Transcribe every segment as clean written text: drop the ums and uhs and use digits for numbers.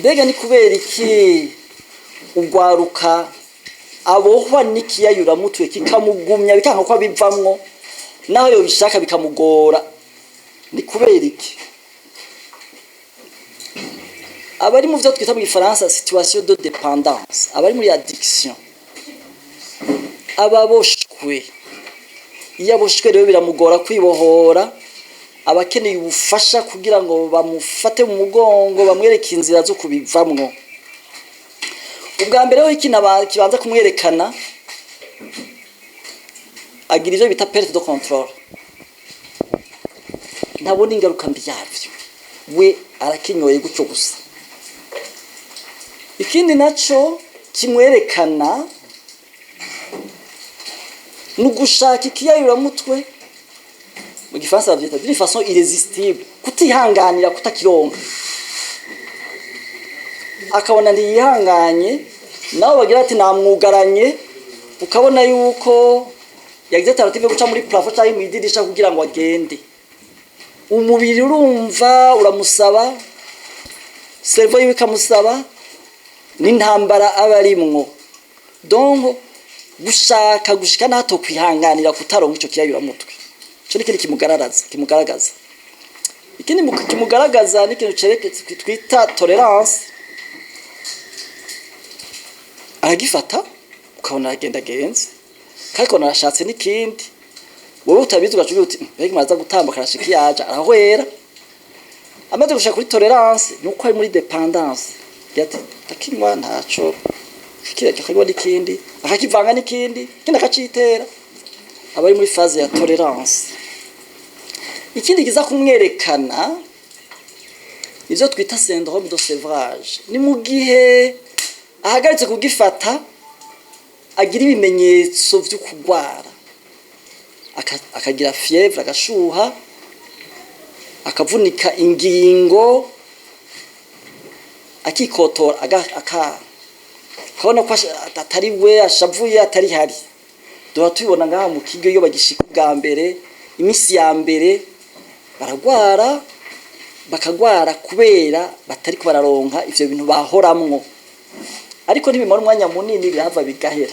Mbega ni kubera iki ugwaruka abohwa n'ikiyayuramutwe kikamugumya, bikanka ko abivamwo, naho yobishaka bikamugora? Ni kubera iki? Abari mu byo twita mu Gifaransa situation de dépendance, abari muri addiction, ababoshwe. Iyo aboshwe rero biramugora kwibohora, abakeneye ubufasha kugira ngo bamufate mu mugongo, bamwereke inzira zo kubivamwo. Ubwa mbere ho, ikintu kibanza kumwerekana, agira ivyo bita perte de contrôle, ntabona ingaruka mbi yavyo, we arakinyoye gutyo gusa. Ikindi naco kimwerekana ni ugushaka ikiyayuramutwe, mu Gifaransa bavyita d'une façon irrésistible, kutihanganira kutakironka, akabona ntiyihanganye. Nabo bagira ati namwugaranye, ukabona yuko yagize tentative yo guca muri plafond cyangwa mu idirisha kugira ngo agende. Umubiri urumva uramusaba, cerveau yiwe ikamusaba, n'intambara aba arimwo. Donc gushaka gushika nato kwihanganira kutaronka ico kiyayuramutwe, ico ni ikindi kimugaragaza. Ikindi kimugaragaza ni ikintu cereke twita tolérance. Aragifata, ukabona aragenda agenze, kandi ukabona arashatse n'ikindi. Wowe utabizi ugaca ugira uti: "Mbega maze gutambuka, arashika iyaja arahwera." Amaze gushika kuri tolérance, ni uko ari muri dépendance. Agira ati: "Ndakinywa ntaco." Kiriya akanywa n'ikindi, akakivanga n'ikindi, ikindi akacitera. Aba ari muri phase ya tolérance. Ikindi kiza kumwerekana, ivyo twita syndrome de sevrage, ni mu gihe ahagaritse kugifata, agira ibimenyetso vyo kugwara. Akagira fièvre, agashuha, akavunika ingingo, akikotora, akabona ko atari we, ashavuye, atari hari. Duhora tubibona ngaha mu kigo, iyo bagishika ubwa mbere, iminsi ya mbere baragwara, bakagwara kubera batariko bararonka ivyo bintu bahoramwo. Ariko ntibimara umwanya munini, birahava bigahera.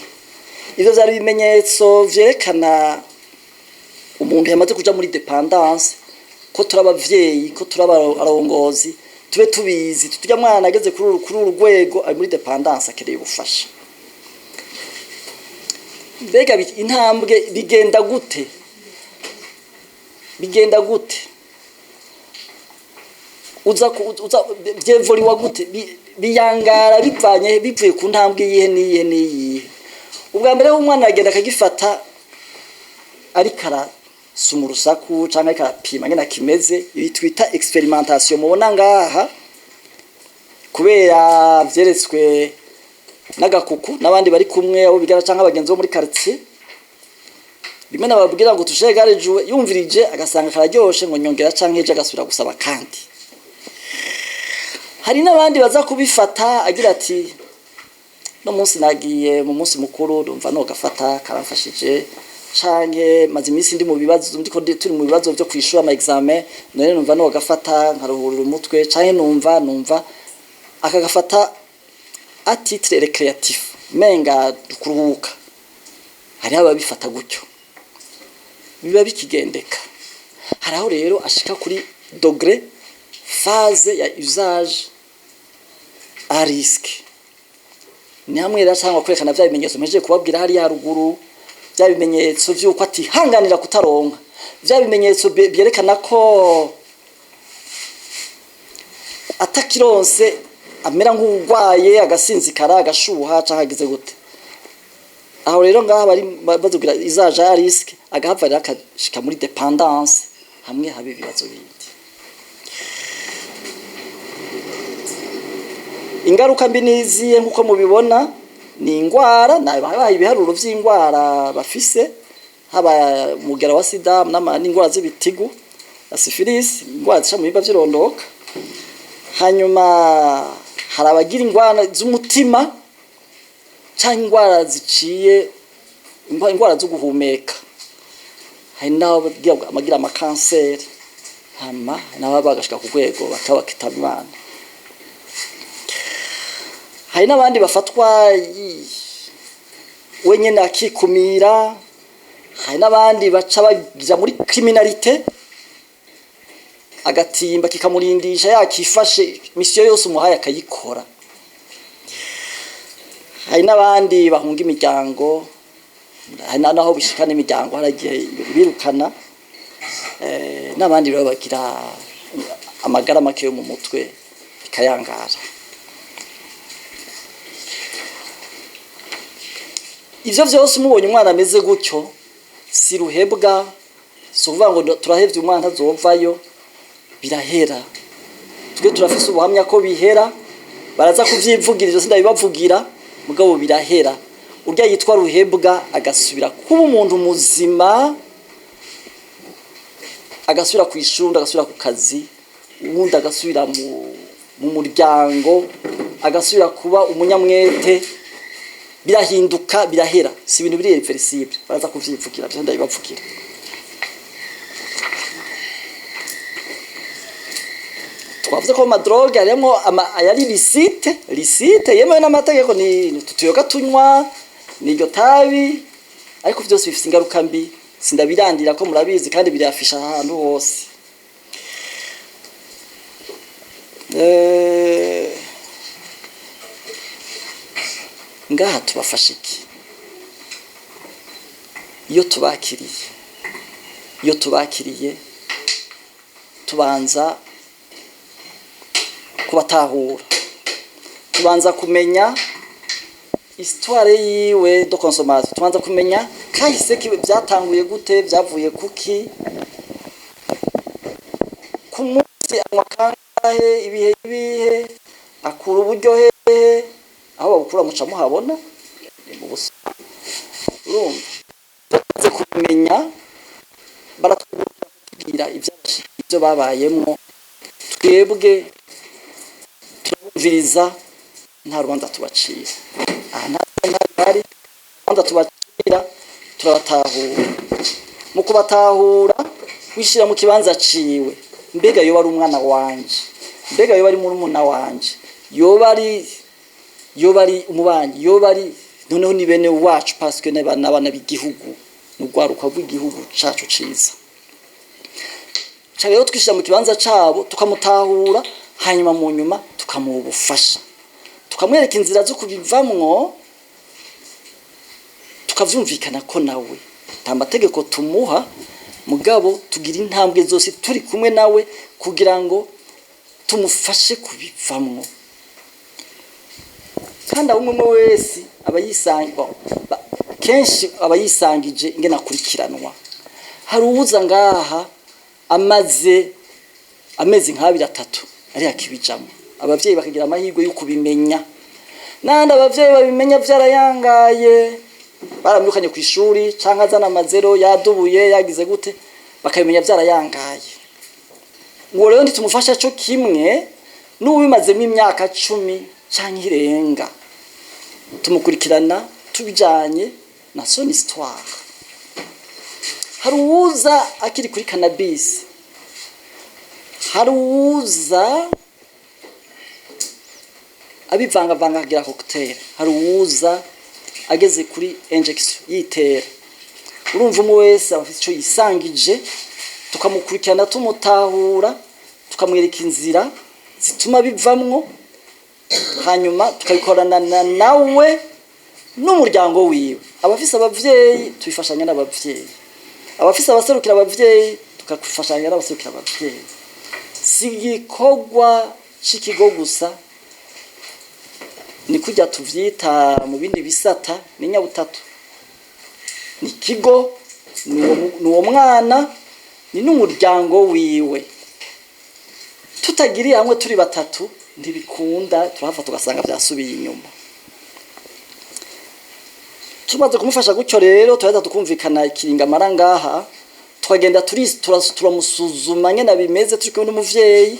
Ivyo vyari ibimenyetso vyerekana umuntu yamaze kuja muri dépendance. Ko turi abavyeyi, ko turi abarongozi, tube tubizi turya mwana ageze kuri uru rwego, ari muri dépendance, akeneye ubufasha. Mbega intambwe bigenda gute? Bigenda gute? Uza vyevoliwa gute? Biyangara bivanye, bivuye ku ntambwe iyihe n'iyihe n'iyihe? Ubwa mbere, umwana agenda akagifata ariko arasuma urusaku canke ariko arapima ngene kimeze, ibi twita expérimentation mubona ngaha, kubera vyeretswe n'agakuku n'abandi bari kumwe, abo bigana canke abagenzi bo muri quartier. Rimwe nababwira ngo tushe gare juwe, yumvirije agasanga kararyoshe, ngo nyongera, canke ejo agasubira gusaba. Kandi hari n'abandi baza kubifata agira ati: "No munsi nagiye mu munsi mukuru, ndumva no gafata karamfashije, canke maze iminsi ndi mu bibazo, ndiko turi mu bibazo vyo kwishura ama examen, none numva no gafata nkaruhurira umutwe, canke numva akagafata à titre récréatif, menga kuruhuka." Hariho ababifata gutyo, biba bikigendeka. Hari aho rero ashika kuri degré, phase ya usage à risque. Ni hamwe rero cyangwa kwerekana vya bimenyetso mpejeje kubabwira hariya haruguru, bya bimenyetso vy'uko atihanganira kutaronka, vya bimenyetso byerekana ko atakironse amera nk'urwaye, agasinzikara, agashuha, canke agize gute. Aho rero ngaha bari bazugira usage à risque, agahava rero akashika muri dépendance, hamwe haba ibibazo bindi. Ingaruka mbi niziye? Nk'uko mubibona, ni ingwara. Nabahaye ibiharuro vy'ingwara bafise, haba umugera wa sida n'ingwara z'ibitigu na syphilis, ingwara zica mu bihimba vy'irondoka. Hanyuma hari abagira ingwara z'umutima canke ingwara ziciye, ingwara zo guhumeka. Hari n'abo bagira amakanseri, hama nabo bagashika ku rwego bakaba bakitaba Imana. Hari n'abandi bafatwa wenyene akikumira. Hari n'abandi baca baja muri criminalité, agatimba kikamurindisha, yakifashe, mission yose umuhaye akayikora. Hari n'abandi bahunga imiryango, hari naho bishika n'imiryango haragiye birukana. N'abandi rero bagira amagara make yo mu mutwe, bikayangara. Ivyo vyose, umubonye umwana ameze gutyo, si ruhebwa, si ukuvuga ngo turahevye umwana ntazovayo. Birahera. Twe turafise ubuhamya ko bihera, baraza kuvyivugira, ivyo sindabibavugira, mugabo birahera. Urya yitwa ruhebwa agasubira kuba umuntu muzima, agasubira ku ishuri, agasubira ku kazi, uwundi agasubira mu muryango, agasubira kuba umunyamwete. Birahinduka, birahera, si ibintu biri irréversible. Baraza kuvyivugira, vyo ndabibavugira. Twavuze ko mu ma drogues harimwo ayari licite, licite yemewe n'amategeko, ni tutuyoga tunywa, ni iryo tabi, ariko vyose bifise ingaruka mbi. Sindabirandira ko murabizi, kandi birafisha ahantu hose. Ngaha tubafasha iki iyo tubakiriye? Iyo tubakiriye, tubanza kubatahura, tubanza kumenya histoire yiwe de consommation, tubanza kumenya kahise kiwe, byatanguye gute, byavuye kuki, ku munsi anywa kangahe, ibihe ibihe, akura uburyo hehe, aho babukura muca muhabona, ni mu busa. Urumva, tumaze kubimenya, baratubwira ibyo babayemwo. Twebwe turabumviriza, nta rubanza tubacira aha, nta hari rubanza tubacira. Turabatahura. Mu kubatahura, wishyira mu kibanza ciwe: mbega yoba ari umwana wanje? Mbega yoba ari murumuna wanje? Yoba ari umubanyi? Yoba ari noneho ni bene wacu, parce que n'abana b'igihugu, ni urwaruka rw'igihugu cacu ciza. Ca rero twishyira mu kibanza cabo, tukamutahura, hanyuma mu nyuma tukamuha ubufasha, tukamwereka inzira zo kubivamwo, tukavyumvikana ko nawe. Nta mategeko tumuha, mugabo tugira intambwe zose turi kumwe nawe kugira ngo tumufashe kubivamwo. Kandi abo umwe wese aba yisanga, kenshi aba yisangije ingene akurikiranwa. Hari uwuza ngaha amaze amezi nk'abiri, atatu, ari akibijamo, abavyeyi bakagira amahirwe yo kubimenya. Nandi abavyeyi babimenya vyarayangaye, baramwirukanye ku ishuri, canke azana amazero, yadubuye, yagize gute, bakabimenya vyarayangaye. Uwo rero ntitumufasha co kimwe n'uwibimazemo imyaka 10 canke irenga. Tumukurikirana tubijanye na son histoire. Hari uwuza akiri kuri cannabis, hari uwuza abivangavanga akagira cocktail, hari uwuza ageze kuri injection yitera. Urumva, umwe wese aba afite ico yisangije, tukamukurikirana, tumutahura, tukamwereka inzira zituma bivamwo, hanyuma tukabikorana nawe n'umuryango wiwe. Abafise abavyeyi, tubifashanya n'abavyeyi. Abafise abaserukira abavyeyi, tukafashanya n'abaserukira abavyeyi. Si igikorwa c'ikigo gusa, ni kurya tuvyita mu bindi bisata, ni nyabutatu: ni ikigo, ni uwo mwana, ni n'umuryango wiwe. Tutagiriye hamwe turi batatu, ntibikunda, turahava tugasanga vyasubiye inyuma. Tumaze kumufasha gutyo rero, turaheza tukumvikana ikiringa amara ngaha, tukagenda turamusuzuma nyene bimeze, turi kumwe n'umuvyeyi.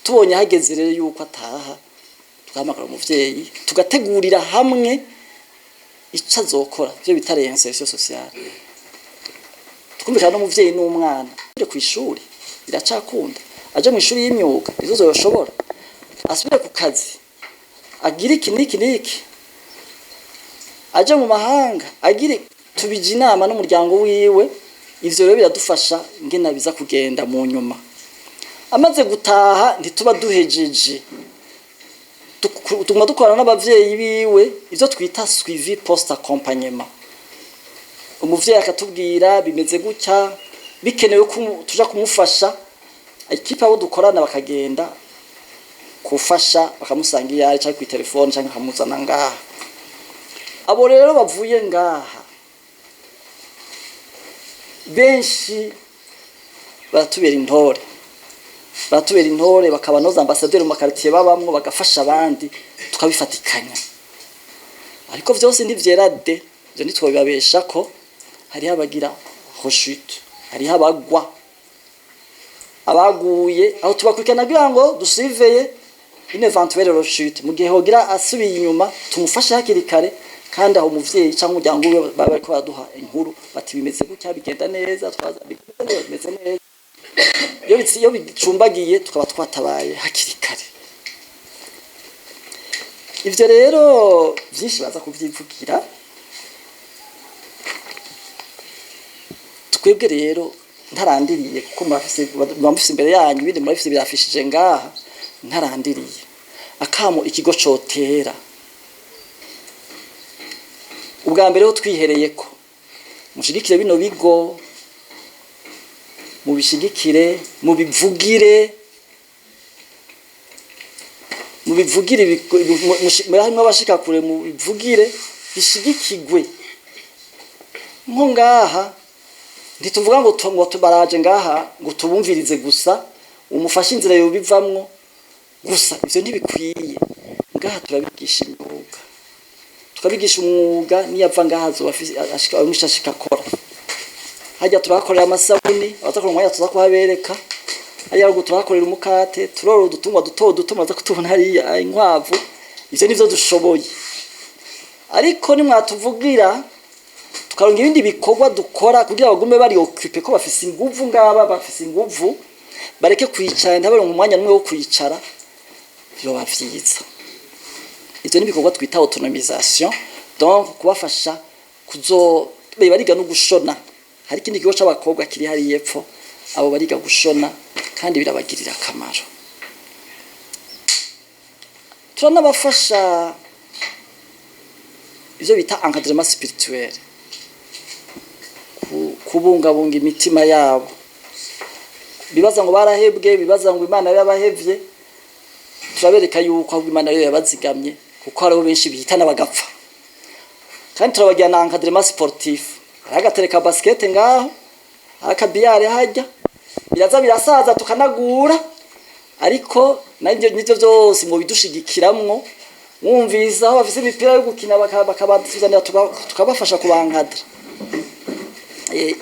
Tubonye hageze rero yuko ataha, tugahamagara umuvyeyi, tugategurira hamwe ico azokora, ivyo bita réinsertion sociale. Tukumvikana n'umuvyeyi n'umwana: asubire kw'ishuri, biracakunda, aje mw'ishuri y'imyuga, nizo zoshobora, asubire ku kazi. agira iki n'iki n'iki, aje mu mahanga, agire tubije inama n'umuryango wiwe. Ivyo rero biradufasha ingene biza kugenda mu nyuma. Amaze gutaha, ntituba duhejeje. Tuguma dukorana n'abavyeyi biwe ivyo twita suivi post accompagnement. Umuvyeyi akatubwira bimeze gutya, bikenewe ko tuja kumufasha, équipe abo dukorana bakagenda kufasha, bakamusanga iyo ari, canke kw'telefone, canke bakamuzana ngaha. Abo rero bavuye ngaha benshi baratubera intore, baratubera intore, bakaba nos ambassadeurs mu ma quartiers babamwo, bagafasha abandi, tukabifatikanya. Ariko vyose ntivyera de, ivyo ntitwobibabesha ko hariho abagira rechute, hariho abagwa. Abaguye aho tubakurikirana kugira ngo dusiveye une éventuelle rechute. Mu gihe hogira asubiye inyuma, tumufashe hakiri kare. Kandi aho umuvyeyi cyangwa umuryango wiwe baba bariko baraduha inkuru bati bimeze gutya, bigenda neza, twaza bimeze neza, bimeze neza. Iyo bicumbagiye, tukaba twatabaye hakiri kare. Ivyo rero vyinshi baza kuvyivugira. Twebwe rero ntarandiriye, kuko murafise imbere yanyu ibindi, murafise birafishije ngaha. Ntarandiriye, akamo ikigo cotera ubwa mbere ho, twihereye ko mushigikire bino bigo, mubishigikire, mubivugire, mubivugire, harimwo abashika kure, mubivugire bishigikigwe. Nko ngaha ntituvuga ngo ngo baraje ngaha ngo tubumvirize gusa, umufashe inzira yobivamwo gusa, ivyo ntibikwiye. Ngaha turabigisha imyuga, tukabigisha umwuga, niyava ngaha azoba ashika ashika akora. Hajya turahakorera amasabuni, abaza umwanya tuza kuhabereka. Hariya ruguru turahakorera umukate, turorora udutungwa duto duto, muraza kutubona hariya, inkwavu. Ivyo nivyo dushoboye. Ariko nimwatuvugira, tukaronka ibindi bikorwa dukora kugira bagume bari occupé, ko bafise inguvu ngaba, bafise inguvu, bareke kwicara, ntibaronke umwanya n'umwe wo kwicara, vyoba vyiza. Ivyo ni ibikorwa twita autonomisation, donc kubafasha kuzo bariga no gushona. Hari ikindi kigo c'abakobwa kiri hariya epfo, abo bariga gushona kandi birabagirira akamaro. Turanabafasha ivyo bita encadrement spirituel, kubungabunga imitima yabo. Bibaza ngo barahebwe, bibaza ngo Imana yarabahevye, turabereka yuko ahubwo Imana yo yabazigamye, kuko hariho benshi bihitana bagapfa. Kandi turabagira na encadrement sportif. Hari agatereka basket ngaho, hari aka billard hajya, biraza birasaza tukanagura. Ariko navyo nivyo vyose ngo bidushigikiramwo, mwumvise aho bafise imipira yo gukina, bakabazanira, tukabafasha kubankadra.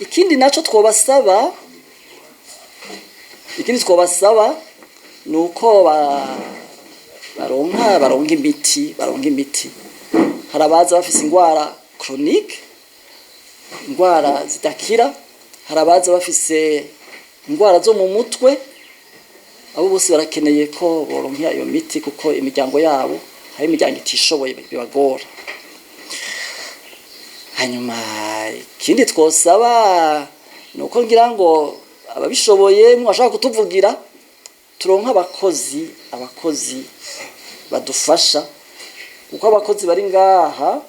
Ikindi naco twobasaba, ikindi twobasaba ni uko baronka imiti, baronka imiti. Hari abaza bafise ingwara chronique, ingwara zidakira, hari abaza bafise ingwara zo mu mutwe. Abo bose barakeneye ko boronka iyo miti, kuko imiryango yabo, hari imiryango itishoboye, bibagora. Hanyuma ikindi twosaba ni uko ngira ngo ababishoboye mwashaka kutuvugira, turonka abakozi, abakozi badufasha, kuko abakozi bari ngaha,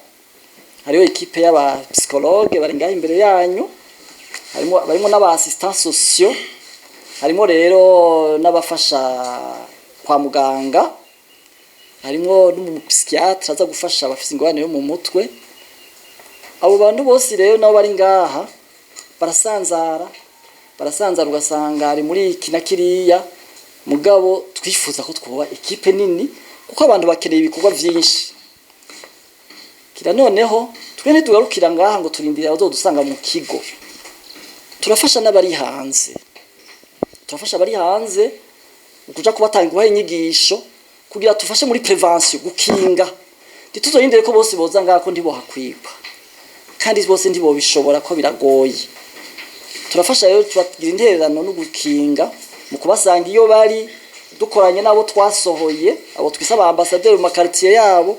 hariho équipe y'aba psychologues bari ngaha imbere yanyu, harimo barimo n'aba assistants sociaux, harimo rero n'abafasha kwa muganga, harimo n'umu psychiatre aza gufasha abafise ingorane yo mu mutwe. Abo bantu bose rero nabo bari ngaha barasanzara, barasanzara, ugasanga ari muri iki na kiriya. Mugabo twifuza ko twoba équipe nini, kuko abantu bakeneye ibikorwa vyinshi. Kira noneho twe ntitugarukira ngaha ngo turindire abazodusanga mu kigo. Turafasha n'abari hanze, turafasha abari hanze ukuja kubatanga, kubaha inyigisho kugira tufashe muri prévention, gukinga. Ntituzoyindire ko bose boza ngaha, ko ntibohakwigwa, kandi bose ntibobishobora, ko biragoye. Turafasha rero, turagira intererano no gukinga mu kubasanga iyo bari. Dukoranye n'abo twasohoye, abo twise aba ambasaderi mu makaritiye yabo,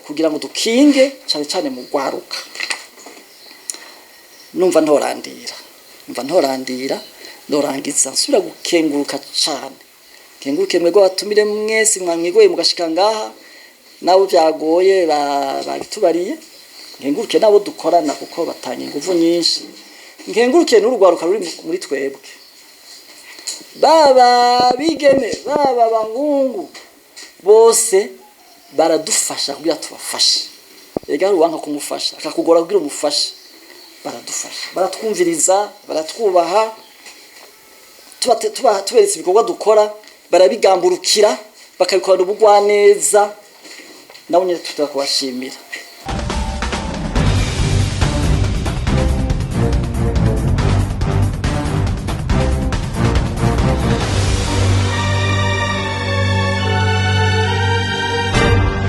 kugira ngo dukinge cane cane mu rwaruka. Numva ntorandira, numva ntorandira, ndorangiza nsubira gukenguruka cane. Kenguruke mwebwe abatumire mwese mwamwigoye mugashika ngaha, nabo byagoye babitubariye. Nkenguruke nabo dukorana kuko batanga inguvu nyinshi. Nkenguruke n'urugwaruka ruri muri twebwe, baba bigeme, baba bangungu, bose baradufasha kugira tubafashe. Ega hari uwanka kumufasha akakugora kugira umufashe. Baradufasha, baratwumviriza, baratwubaha. Tuba tuberetse ibikorwa dukora, barabigamburukira, bakabikorana ubugwaneza. Nabo nyine tutari kubashimira.